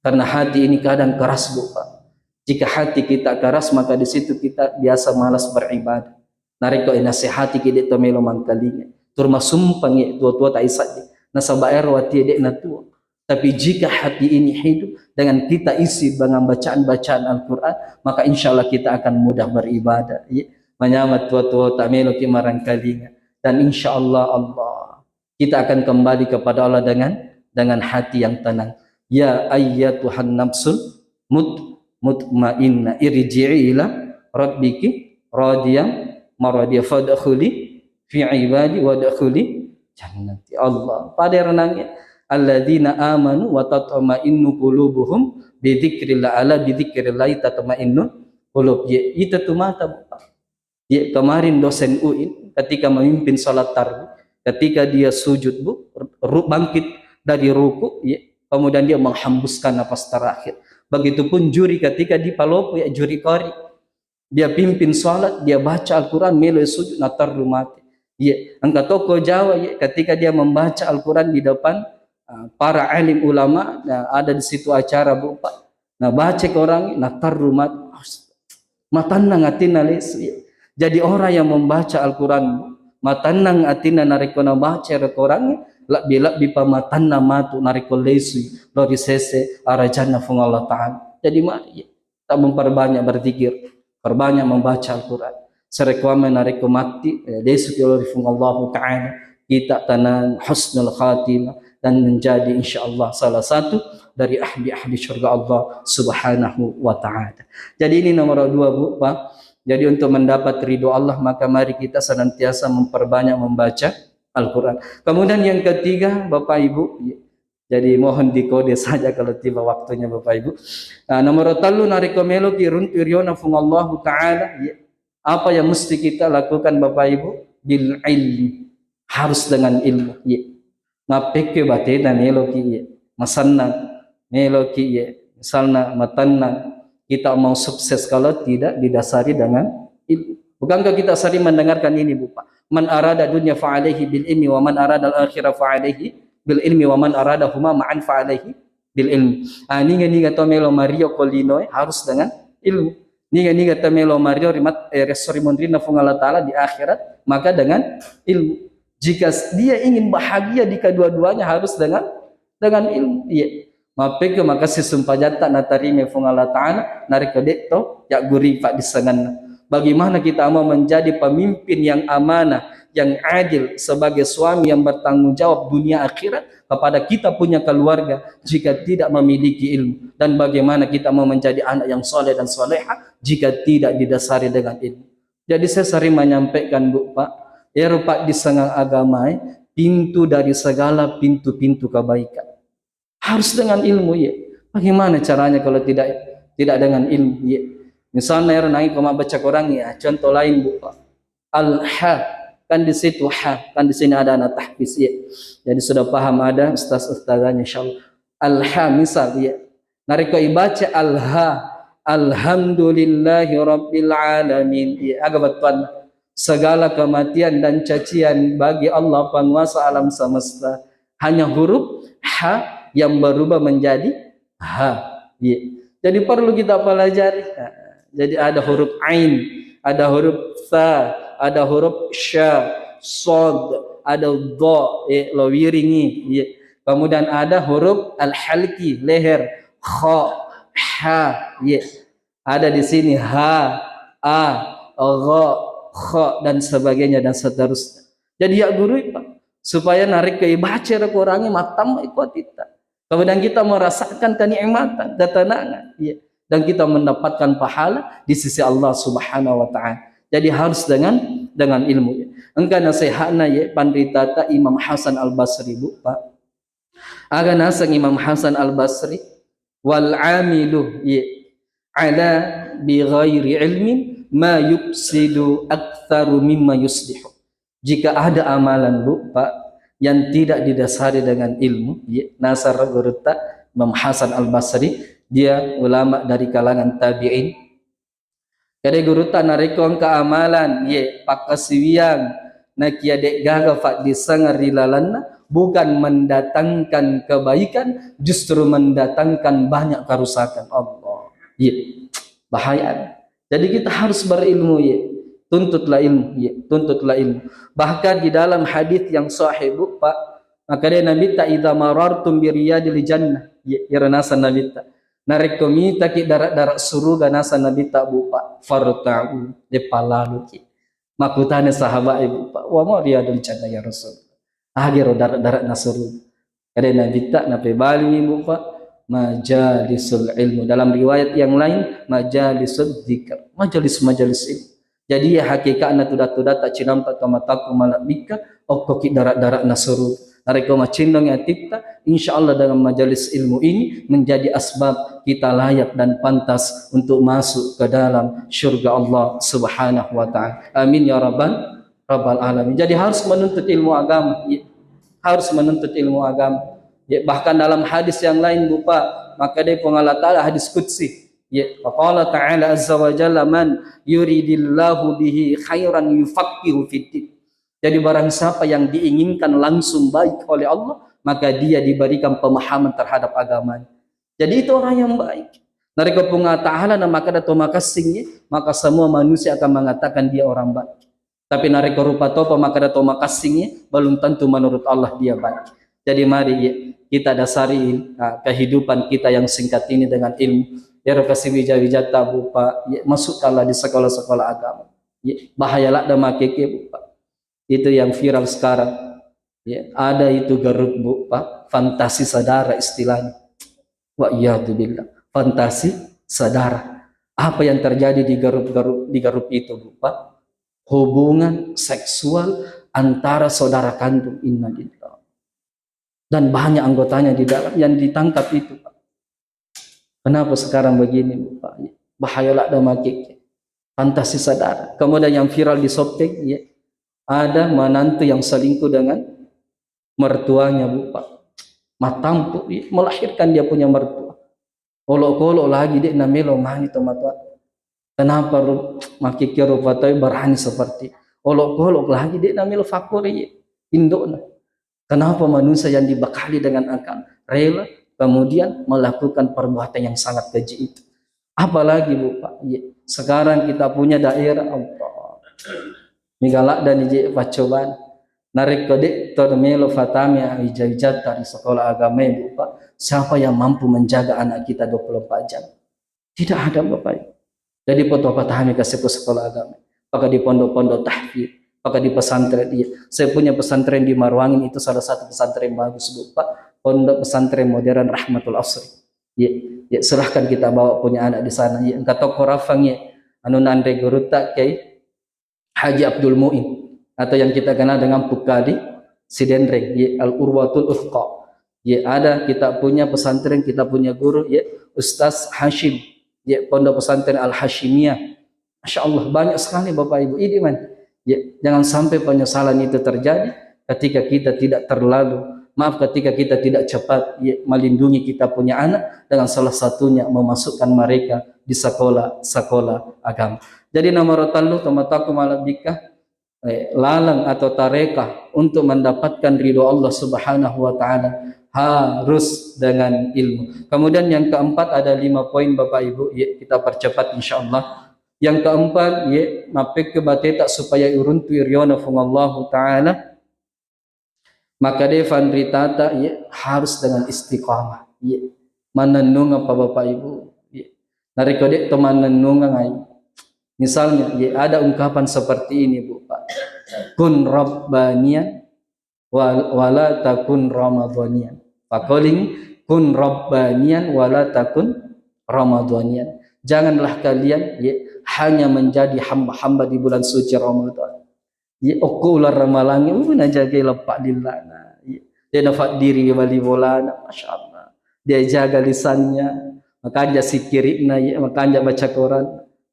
Karena hati ini kadang keras, Bu, Pak. Jika hati kita keras, maka di situ kita biasa malas beribadah. Narekko inasehati ki dek to melo mangkalinga. Turmasumpang ya tua-tua tak isak. Nasaba ero hati dek natua. Tapi jika hati ini hidup dengan kita isi dengan bacaan-bacaan Al-Quran, maka insya Allah kita akan mudah beribadah. Ya. Manyameng tua-tua tak melo ki marangkalinga. Dan insya Allah, Allah, kita akan kembali kepada Allah dengan dengan hati yang tenang. Ya ayyatuhan nafsul mut mutmainnah, irji'i ila rabbiki radiyam maradiyah, fadkhuli fi ibadi wadkhuli jannati. Allah. Pada renangnya, alladzina amanu wa tatma'innu qulubuhum bidzikrillah, ala bidzikrillah tatma'innul Qulub, ye, ita tu mata, Bu, Pak. Ye, kemarin dosen U I N ketika memimpin salat tarwih, ketika dia sujud, Bu, ru-, bangkit dari ruku, ye, kemudian dia menghembuskan napas terakhir. Begitupun juri ketika di palopo, ya, juri qari. Dia pimpin salat, dia baca Al-Quran, melo sujud, natarru mate. Ye, engka toko Jawa, ye, ketika dia membaca Al-Quran di depan, ah, para alim ulama, nah, ada di situ acara, Bu, Pak. Nah, baca Quran, natarru mate. Matannang atinna lesu, ya. Jadi orang yang membaca Al-Quran, matannang atinna narekko nabaca Al-Quran, lebbi-lebbi pa matanna matu narekko lesu lao ri sese arajanna Fuang Allah Ta'ala. Jadi mari, ya, kita memperbanyak berzikir, perbanyak membaca Al-Quran. Sarekkuammengngi narekko matti, eh, lesu ki lao ri Fuang Allah Ta'ala, kita tenang, husnul khatimah, dan menjadi, insya Allah, salah satu dari ahli-ahli surga Allah Subhanahu wa Ta'ala. Jadi ini nomor dua, Bu, Pak. Jadi untuk mendapat ridho Allah, maka mari kita senantiasa memperbanyak membaca Al-Quran. Kemudian yang ketiga, Bapak Ibu, jadi mohon dikode saja kalau tiba waktunya, Bapak Ibu. Nah, nomor tellu, narekko meloki runtu riona Fuang Allah Ta'ala, ya, apa yang mesti kita lakukan, Bapak Ibu? Bil ilmi. Harus dengan ilmu. Iya. Mappekko bateta meloki, iya, masennang, meloki, iya, misalna matennang, kita mau sukses kalau tidak didasari dengan ilmu. Bukankah kita sering mendengarkan ini, Bu, Pak? "Man arada dunya fa alaihi bil ilmi wa man arada al akhirah fa alaihi bil ilmi wa man arada huma ma'an fa alaihi bil ilmi." Ah, niga-niga to melo mario ko linoe harus dengan ilmu. Niga-niga to melo mario rimat, eh, resso ri munrinna Fuang Allah Ta'ala di akhirat, maka dengan ilmu. Jika dia ingin bahagia di kedua-duanya harus dengan, dengan ilmu. Iya. Mappekko maka sisumpajatta natarima Fuang Allah Ta'ala, narekko de' to, ya guri paddissengenna. Bagaimana kita mau menjadi pemimpin yang amanah, yang adil, sebagai suami yang bertanggung jawab dunia akhirat kepada kita punya keluarga jika tidak memiliki ilmu? Dan bagaimana kita mau menjadi anak yang soleh dan soleha jika tidak didasari dengan ilmu? Jadi saya sering menyampaikan, Bu, Pak, ero paddissengeng agamae pintu dari segala pintu-pintu kebaikan. Harus dengan ilmu, ya. Bagaimana caranya kalau tidak, tidak dengan ilmu, ya? Misalnya, ero nangi ko mabbaca Quran, ya, contoh lain, Bu, Pak. Al-ha, kan di situ ha, kan di sini ada anak tahfiz, ya. Jadi sudah paham ada ustaz-ustazanya, insyaallah. Al-ha, misal, ya. Narekko ibaca al-ha, alhamdulillahi rabbil alamin. Ya, aga bettuanna? Segala kematian dan cacian bagi Allah, penguasa alam semesta. Hanya huruf ha yang berubah menjadi ha. Iya. Jadi perlu kita pelajari. Nah, jadi ada huruf ain, ada huruf tha, ada huruf sya, sod, ada dha, ya, lo wiringi. Iya. Kemudian ada huruf al-halqi, leher, kha, ha, ya. Ada di sini ha, a, gha, kha, dan sebagainya dan seterusnya. Jadi ya guru, Pak, supaya narekko ibaca ro Qurangnge mattamma iko atitta. Kemudian kita merasakan kenikmatan, ketenangan, ya. Dan kita mendapatkan pahala di sisi Allah Subhanahu wa Ta'ala. Jadi harus dengan, dengan ilmu, ya. Engka nasehana, ya, panritata Imam Hasan Al Basri, Bu, Pak. Aga naseng Imam Hasan Al Basri, wal amilu, ya, ala bi ghairi ilmin ma yufsidu aktsaru mimma yuslihu. Jika ada amalan, Bu, Pak, yang tidak didasari dengan ilmu, ya, nasar gurutta Imam Hasan Al Basri, dia ulama dari kalangan tabi'in. Kade gurutta, narekko engka amalan, ye, pakkasiwiang, nakia de'gaga faddissengeng ri lalenna, bukan mendatangkan kebaikan, justru mendatangkan banyak kerusakan. Allah. Iya. Bahaya. Jadi kita harus berilmu, ya. Tuntutlah ilmu, ya. Tuntutlah ilmu. Bahkan di dalam hadis yang sahih, Bu, Pak, maka dia Nabi ta, "Idza marartum bi riyadil jannah." Ya, ira naseng Nabi ta. Narekko mitaki dara-dara suruga, naseng Nabi ta, Bu, Pak, "Farta'u," de palaluki. Makkutana sahabat e, Bu, Pak, "Wa ma riyadul jannah ya Rasul?" Agero dara-dara na suruga. Kade Nabitta, napebalimi, Bu, Pak, majalisul ilmu. Dalam riwayat yang lain, majalisul dzikr. Majalis-majalis ilmu. Jadi, ya, hakikatna tuda-tudatta cinampa to matakku malebbikka, okkoki dara-dara na suruga. Narekko macinnongngi atitta, insya Allah dengan majelis ilmu ini menjadi asbab kita layak dan pantas untuk masuk ke dalam syurga Allah Subhanahu wa Ta'ala. Amin ya rabbal rabbal alamin. Jadi harus menuntut ilmu agama. Ya. Harus menuntut ilmu agama. Ya, bahkan dalam hadis yang lain, Bu, Pak, maka dari Allah Ta'ala hadis qudsi. Ya, qala ta'ala azza wa jalla, "Man yuridillahu bihi khairan yufaqihu fiddin." Jadi barang siapa yang diinginkan langsung baik oleh Allah, maka dia diberikan pemahaman terhadap agamanya. Jadi itu orang yang baik. Narekko Puang Allah Ta'ala na makkeda to makessing, maka semua manusia akan mengatakan dia orang baik. Tapi narekko rupa topa makkeda to makessing, belum tentu menurut Allah dia baik. Jadi mari, ya, kita dasari, ah, kehidupan kita yang singkat ini dengan ilmu. Ero kasi wija-wijatta, Bu, Pak, ya, masukkanlah di sekolah-sekolah agama. Ya, bahaya ladde makkeke, Bu, Pak. Itu yang viral sekarang. Ya, ada itu grup, Bu, Pak, fantasi saudara istilahnya. Wa iyadzubillah. Fantasi saudara. Apa yang terjadi di grup-grup, di grup itu, Bu, Pak? Hubungan seksual antara saudara kandung. Innalillah. Dan banyak anggotanya di dalam yang ditangkap itu, Pak. Kenapa sekarang begini, Bu, Pak? Bahaya ladde makkeke. Fantasi saudara. Kemudian yang viral di Soppeng, ya, ada menantu yang selingkuh dengan mertuanya, Bu, Pak. Mattampu, ya, melahirkan dia punya mertua. Olokolo lagi de' namelo mani tomatoa. Kenapa ru-, makkeke rupa tau berani seperti? Olokolo lagi de' namelo fakkore, ya, indokna. Kenapa manusia yang dibekali dengan akal rela kemudian melakukan perbuatan yang sangat keji itu? Apalagi, Bu, Pak, iya, sekarang kita punya daerah, Allah. Mega laddani je paccobaan. Narekko de' to melo fatami wija-wijatta ri sekolah agama, Bu, Pak, siapa yang mampu menjaga anak kita dua puluh empat jam? Tidak ada, Bapak Ibu. Jadi, foto patami ke sekolah, sekolah agama. Pakai di pondok-pondok tahfidz, pakai di pesantren. Iya. Saya punya pesantren di Maruangin, itu salah satu pesantren bagus, Bu, Pak. Pondok Pesantren Modern Rahmatul Asri. Iya. Ya, silahkan kita bawa punya anak di sana. Iya, engka toko rafang, iya. Anu nanre gurutta, Kiai Haji Abdul Muin, atau yang kita kenal dengan Pukadi Sidenreng, ya, Al Urwatul Uthqa. Ya, ada kita punya pesantren, kita punya guru, ya, Ustaz Hashim, ya, Pondok Pesantren Al Hashimiyah. Masya Allah, banyak sekali Bapak Ibu. Ini, man. Ya, jangan sampai penyesalan itu terjadi ketika kita tidak terlalu, maaf, ketika kita tidak cepat, ya, melindungi kita punya anak dengan salah satunya memasukkan mereka di sekolah-sekolah agama. Jadi, nomor tellu, tomatoakku malebbikka, eh, laleng atau tarekah untuk mendapatkan ridho Allah Subhanahu wa Ta'ala harus dengan ilmu. Kemudian yang keempat, ada lima poin, Bapak Ibu, ya, kita percepat, insya Allah. Yang keempat, ya, mappekko bateta supaya iruntui riona Puang Allahu Ta'ala, maka de fanritata, ya, harus dengan istiqamah. Ya. Manennungeng pa, Bapak Ibu. Ya. Narekko de to manennungeng, ai. Misalnya, ya, ada ungkapan seperti ini, Bu, Pak. Kun rabbanian wa-, wala takun ramadhanian. Pakoling, kun rabbanian wala takun ramadhanian. Janganlah kalian, ya, hanya menjadi hamba-hamba di bulan suci Ramadan. Iya, okko uleng ramalangnge, uh, najagai leppa lillana. Iya. Dia nafaddiri bali bolana, Masya Allah. Dia jaga lisannya, makanja sikkiri'na, iya, makanja baca Quran.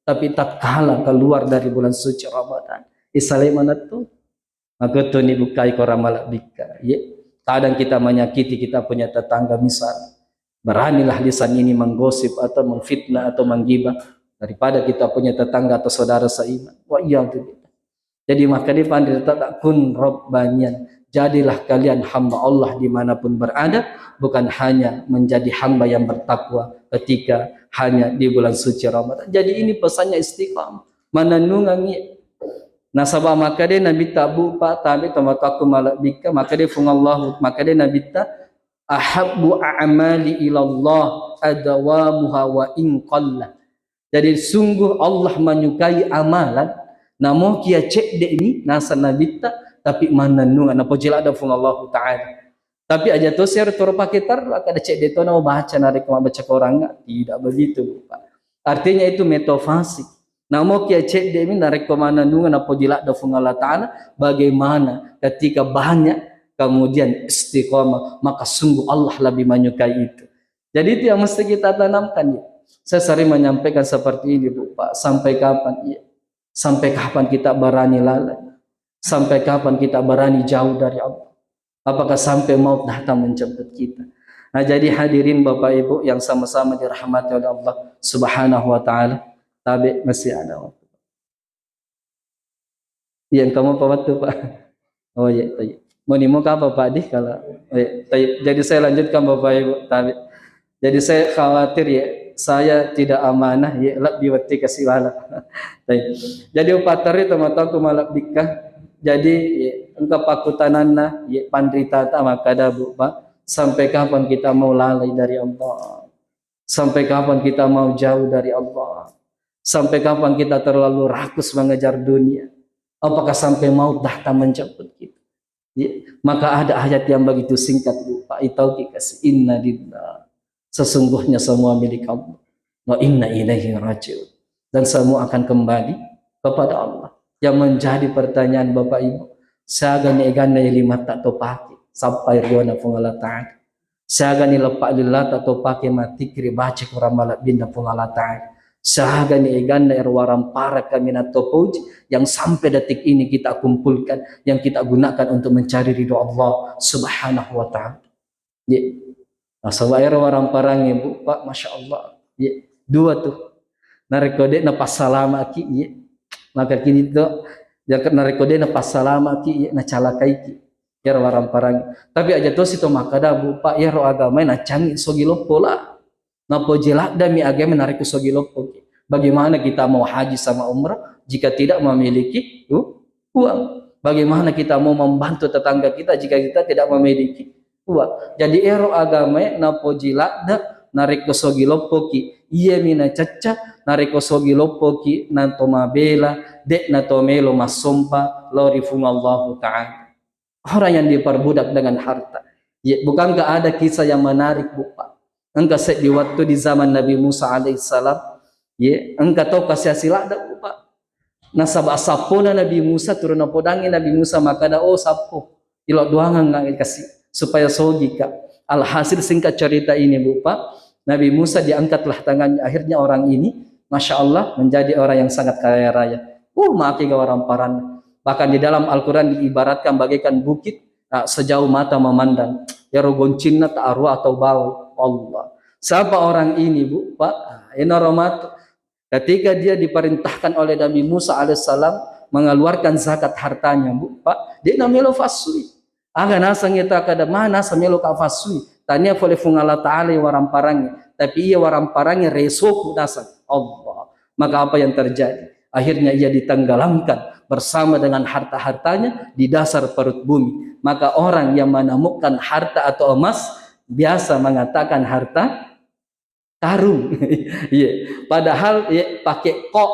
Tapi tatkala keluar dari bulan suci Ramadan, isalai manettu. Maka tu ni bukai korang malebbikka. Iya. Kadang kita menyakiti kita punya tetangga, misal. Beranilah lisan ini menggosip atau memfitnah atau menggibah daripada kita punya tetangga atau saudara seiman. Wa iyadzubillah. Jadi, maka di panri tak kun rabbanian. Jadilah kalian hamba Allah dimanapun berada, bukan hanya menjadi hamba yang bertakwa ketika hanya di bulan suci Ramadan. Jadi, ini pesannya istiqamah. Manennungengi. Nasaba maka de Nabi tabu pa tabe tomatoakku malebbikka, maka de Puang Allah, maka de Nabi ta ahabbu a'mali ilallah adawamuha wa in qalla. Jadi, sungguh Allah menyukai amalan, namokia cedde'ni, nasa Nabitta, tapi mannennunga, napoji ladde Puang Allahu Ta'ala. Tapi aja to siar toro pake terru, kada cedde to namo baca narekko mabbaca Quran, tidak begitu, Pak. Artinya itu metafasik. Namokia cedde'mi narekko mannennunga, napoji ladde Puang Allah Ta'ala, bagaimana ketika banyak kemudian istiqomah, maka sungguh Allah lebih menyukai itu. Jadi itu yang mesti kita tanamkan, ya. Saya sering menyampaikan seperti ini, Bu, Pak. Sampai kapan, ya? Sampai kapan kita berani lalai? Sampai kapan kita berani jauh dari Allah? Apakah sampai maut datang menjemput kita? Nah, jadi hadirin Bapak Ibu yang sama-sama dirahmati oleh Allah Subhanahu wa Ta'ala, tabe masih ada waktu. Iya, engka mopa wettu, Pak. Oh iya, tayyib. Mau nimo apa, Pak, di kalau, oh iya, tayyib. Jadi saya lanjutkan, Bapak Ibu, tabe. Jadi saya khawatir, ya, saya tidak amanah, ya, lebbi wetti kasi bala. Tayyib. Jadi upatari teman-teman ku malebbikka. Jadi, ya, engka pakkutananna, ya, panritata makkada, Bu, Pak, sampai kapan kita mau lalai dari Allah? Sampai kapan kita mau jauh dari Allah? Sampai kapan kita terlalu rakus mengejar dunia? Apakah sampai maut datang menjemput kita? Ya, maka ada ayat yang begitu singkat, Bu, Pak, itau ki kasi, "Inna lillah." Sesungguhnya semua milik Allah. "Wa inna ilaihi raji'un." Dan semua akan kembali kepada Allah. Yang menjadi pertanyaan, Bapak Ibu, siaga ni eganna limatta to pake sampai riona Puang Allah Ta'ala? Siaga ni leppa lillata to pake matikri baca Quran malebbinna Puang Allah Ta'ala? Siaga ni eganna ero waramparang kaminang to poji yang sampai detik ini kita kumpulkan, yang kita gunakan untuk mencari ridho Allah Subhanahu wa Ta'ala? Ye. Nasaba ero waramparangnge, Bu, Pak, Masya Allah. Ye. Dua tuh. Narekko de'na passalamaki, ye. Maka kini to, jaka narekko de'na passalamaki, ye, nacalakaiki. Ero waramparang. Tapi aja tosi to makkada, Bu, Pak, ero agamae nacangi sogi loppo la. Napoji laddami agamae narekko sogi loppoki. Bagaimana kita mau haji sama umrah jika tidak memiliki u-, uang? Bagaimana kita mau membantu tetangga kita jika kita tidak memiliki uang? Jadi ero agamae napoji ladda narekko sogi loppoki. Iyami nacacca narekko sogi loppoki nanto mabela, de'na to melo massompa lao ri Puang Allahu Ta'ala. Orang yang diperbudak dengan harta. Ye, bukankah ada kisah yang menarik, Bu, Pak? Engka seddi wettu di zaman Nabi Musa alaihissalam, ye, engka tau kasi-asi ladda, Bu, Pak. Nasaba sappona Nabi Musa, turun napodangi Nabi Musa makkada, "Oh, sappo, ilo doangang kasi supaya sogi ka." Alhasil singkat cerita ini, Bu, Pak, Nabi Musa diangkatlah tangannya. Akhirnya orang ini, Masya Allah, menjadi orang yang sangat kaya raya. Uh, maki ga waramparanna. Bahkan di dalam Al-Quran diibaratkan bagaikan bukit, ah, sejauh mata memandang. Ero goncinna ta arua atau bawai. Allah. Siapa orang ini, Bu, Pak? Ah, enaro matu. Ketika dia diperintahkan oleh Nabi Musa alaihissalam mengeluarkan zakat hartanya, Bu, Pak, dia namelo fassui. Aga naseng itu kada mana samelo ka fassui. Tania pole Puang Allah Ta'ala waramparangnge. Tapi iya waramparangnge resoku naseng. Allah. Maka apa yang terjadi? Akhirnya ia ditenggelamkan bersama dengan harta-hartanya di dasar perut bumi. Maka orang yang menemukan harta atau emas biasa mengatakan harta karung. Iya. Padahal, iya, pakai ko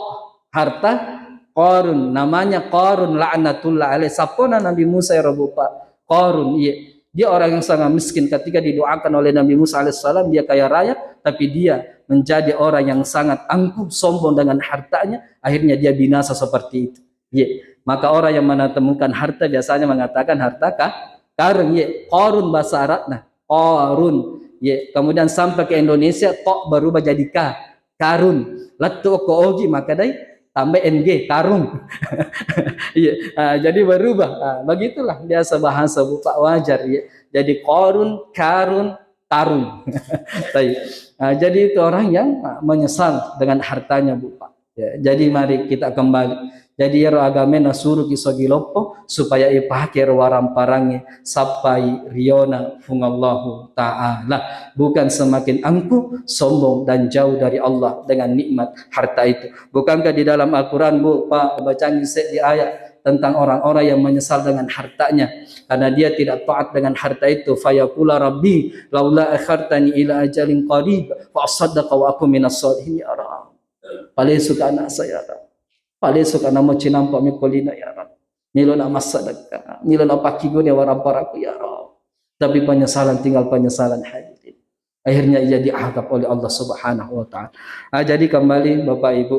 harta Qarun, namanya Qarun laknatullah alaih. Sappona Nabi Musa ero, Bu, Pak. Qarun, iya. Dia orang yang sangat miskin. Ketika didoakan oleh Nabi Musa alaihissalam, dia kaya raya, tapi dia menjadi orang yang sangat angkuh, sombong dengan hartanya, akhirnya dia binasa seperti itu. Iya. Maka orang yang menemukan harta biasanya mengatakan harta ka-, karung, iya. Qarun bahasa Arabna. Qarun. Iya. Kemudian sampai ke Indonesia, to berubah jadi ka. Karun. Lettu ko ogi, maka dai tambah N G, karung. Iya. Ah, jadi berubah. Ah, begitulah biasa bahasa, Bu, Pak, wajar, ya. Jadi Qarun, Karun, Tarung. Baik. Ah, jadi itu orang yang, ah, menyesal dengan hartanya, Bu, Pak. Ya, jadi mari kita kembali. Jadi ero agamae nasuruki sogi loppo supaya ipake ero waramparangnge sappai riona Puang Allahu Ta'ala. Bukan semakin angkuh, sombong, dan jauh dari Allah dengan nikmat harta itu. Bukankah di dalam Al-Quran, Bu, Pak, bacangi seddi ayat tentang orang-orang yang menyesal dengan hartanya karena dia tidak taat dengan harta itu. Fayaqula rabbi laula akhartani ila ajalin qarib fa asaddaqa wa akun minas salihin, ya Rabb. Palesuka anasa, ya Rabb. Palesuka namo cinampa mi ko lino, ya Rabb. Milo na massadakka, milo na pakkiguni waramparaku, ya Rabb. Tapi penyesalan, tinggal penyesalan, hadirin. Akhirnya ia diazab oleh Allah Subhanahu wa Ta'ala. Ah, jadi kembali, Bapak Ibu.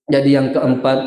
Jadi yang keempat,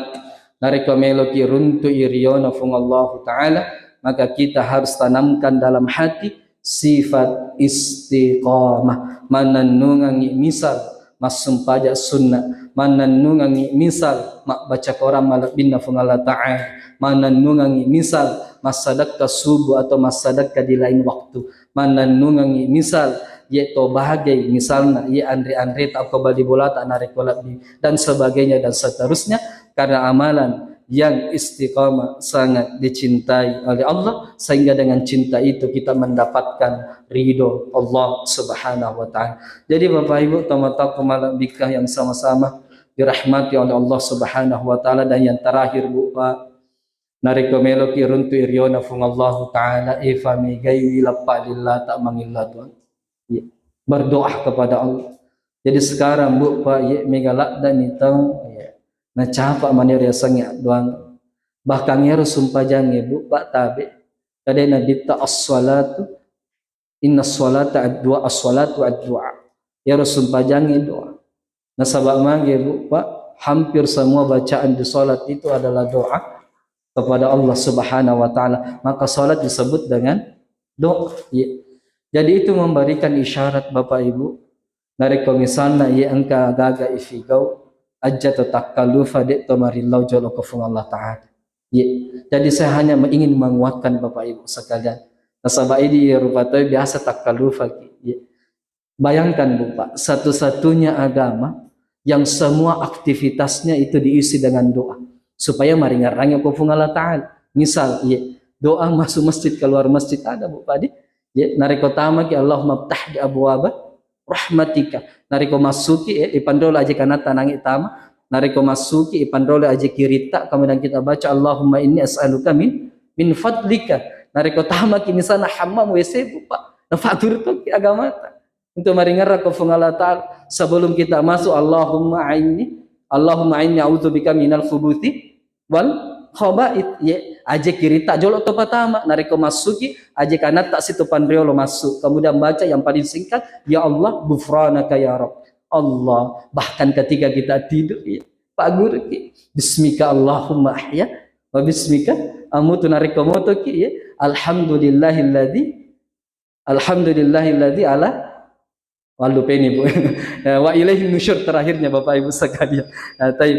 narekko meloki runtu'i riona Puang Allahu Ta'ala, maka kita harus tanamkan dalam hati sifat istiqamah. Mannennungengngi misal massumpaja sunnah, mannennungengngi misal mabbaca Quran malebbinna Fuang Allah Ta'ala, mannennungengngi misal massadekka subuh atau massadekka di lain waktu, mannennungengngi misal ye to bagai misalna ye anre-anreta ko bali bolata narekko lebbi dan sebagainya dan seterusnya, karena amalan yang istiqamah sangat dicintai oleh Allah, sehingga dengan cinta itu kita mendapatkan ridho Allah Subhanahu wa Ta'ala. Jadi, Bapak Ibu, tomatoakku malebbikka yang sama-sama dirahmati oleh Allah Subhanahu wa Ta'ala, dan yang terakhir, Bu, Pak, narekko meloki runtu riona Fuang Allah Ta'ala, e, famegaiwi leppa lillata mangilla Tuang. Iya. Berdoa kepada Allah. Jadi sekarang, Bu, Pak, ye, mega laddani tau, ya, nacapa mani riasengnge addoang. Bahkan ero sumpajangnge, Bu, Pak, tabe. Kadai Nabitta, "As-salatu, inna salata ad-du'a, as-salatu ad-du'a." Ero sumpajangnge doa. Nasaba mage, Bu, Pak, hampir semua bacaan di salat itu adalah doa kepada Allah Subhanahu wa Ta'ala. Maka salat disebut dengan doa. Iya. Jadi itu memberikan isyarat, Bapak Ibu, narekko misalna iye engka gaga ifigau, aja to takkalufa, de to marillau jolo ko Fuang Allah Ta'ala. Iye. Jadi saya hanya ingin menguatkan Bapak Ibu sekalian. Nasaba idi rupa tau biasa takkalufa ki. Iye. Bayangkan, Bu, Pak, satu-satunya agama yang semua aktivitasnya itu diisi dengan doa supaya maringerrangi ko Fuang Allah Ta'ala. Misal, iye, doa masuk masjid, keluar masjid ada, Bu, Pak, di? Iye, narekko tamaki, "Allahumma ftah li abwaba rahmatika." Narekko masuki, eh, ipanrolo aje kanatta nangi tama. Narekko masuki, ipanrolo aje kiritta, kemudian kita baca, "Allahumma inni as'aluka min, min fadlika." Narekko tamaki misalna hammam W C, Bu, Pak, nafaguru toki agamata. Untuk maringerra ko Fuang Allah Ta'ala. Sebelum kita masuk, Allahumma a'inni, Allahumma a'inni a'udzubika minal khubuthi wal khaba'ith. Ye, aje kiritta jolo to patama. Narekko masuki, aje kanatta situ panriolo masuk. Kemudian baca yang paling singkat, "Ya Allah, ghufranaka ya Rabb." Allah, bahkan ketika kita tidur, ya, Pak Guru ki, "Bismika Allahumma ahya, wa bismika amutu." Narekko moto ki, ya, "Alhamdulillahilladzi, alhamdulillahilladzi ala," Wallupeni, Bu. Eh, wa ilaihin nusyur terakhirnya, Bapak Ibu sekalian. Nah, taib.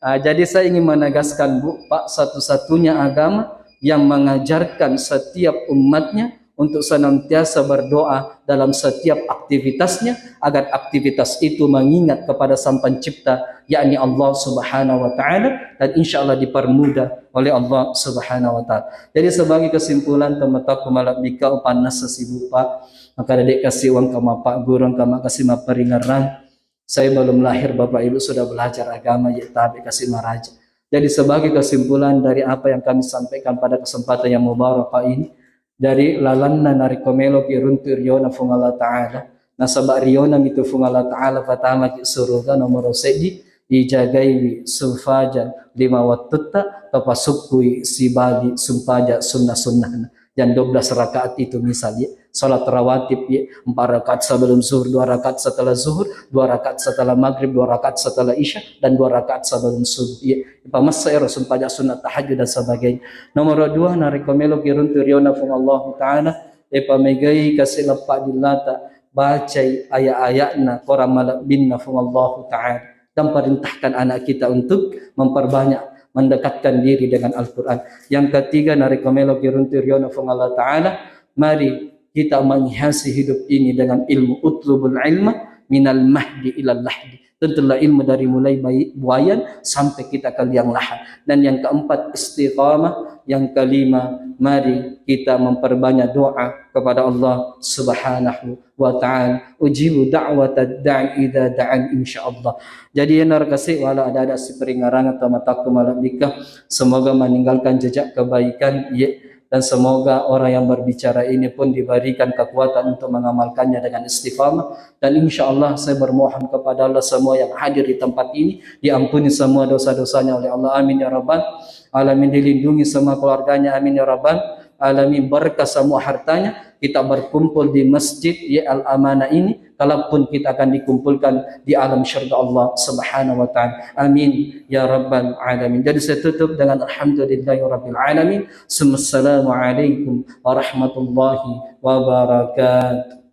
Ah, jadi saya ingin menegaskan, Bu, Pak, satu-satunya agama yang mengajarkan setiap umatnya untuk senantiasa berdoa dalam setiap aktivitasnya, agar aktivitas itu mengingat kepada Sang Pencipta, yakni Allah Subhanahu wa Ta'ala, dan insya Allah dipermudah oleh Allah Subhanahu wa Ta'ala. Jadi sebagai kesimpulan, tomatoakku malebbikka, upannessa si, Bu, Pak, maka de kasi wangka mappaggurung, ka makasi mapparingerrang. Saya belum lahir, Bapak Ibu sudah belajar agama, ya, tabe kasi maraja. Jadi sebagai kesimpulan dari apa yang kami sampaikan pada kesempatan yang mubarakah ini, dari lalanna narekko meloki runtu riona Fuang Allah Ta'ala, nasaba riona mitu Fuang Allah Ta'ala, patamaki suruga, nomoro seddi, ijagaiwi sumpaja lima wattutta, tapasukkui sibali sumpaja sunna-sunnahna. Yang dua belas rakaat itu, misal, ya, salat rawatib, ya, empat rakaat sebelum zuhur, dua rakaat setelah zuhur, dua rakaat setelah maghrib, dua rakaat setelah isya, dan dua rakaat sebelum subuh, ya. Pamessa ero sumpaja sunnah tahajud dan sebagainya. Nomor dua, narekko meloki runtu riona Fuang Allah Ta'ala, e, pamegai kasi leppa dillata, bacai ayat-ayatna, korang malebbinna Fuang Allah Ta'ala, dan perintahkan anak kita untuk memperbanyak mendekatkan diri dengan Al-Quran. Yang ketiga, narekko meloki runtu riona Fuang Allah Ta'ala, mari kita menghiasi hidup ini dengan ilmu. Utlubul ilma minal mahdi ilal lahdi. Tuntutlah ilmu dari mulai bayi, buayan sampai kita ke liang lahat. Dan yang keempat, istiqamah. Yang kelima, mari kita memperbanyak doa kepada Allah Subhanahu wa Ta'ala. Ujibu da'watad da'i idza da'an, insyaallah. Jadi, ya, narekko kasi wala ada-ada siparingerrang tomatoakku malebbikka, semoga meninggalkan jejak kebaikan, ya, dan semoga orang yang berbicara ini pun diberikan kekuatan untuk mengamalkannya dengan istiqamah. Dan insya Allah saya bermohon kepada Allah, semua yang hadir di tempat ini diampuni semua dosa-dosanya oleh Allah. Amin ya rabbal alamin. Dilindungi semua keluarganya. Amin ya rabbal alamin, berkah semua hartanya, kita berkumpul di Masjid, ya, Al-Amanah ini, kalaupun kita akan dikumpulkan di alam syurga Allah Subhanahu wa Ta'ala. Amin ya rabbal alamin. Jadi, saya tutup dengan alhamdulillahirabbil alamin. Assalamualaikum warahmatullahi wabarakatuh.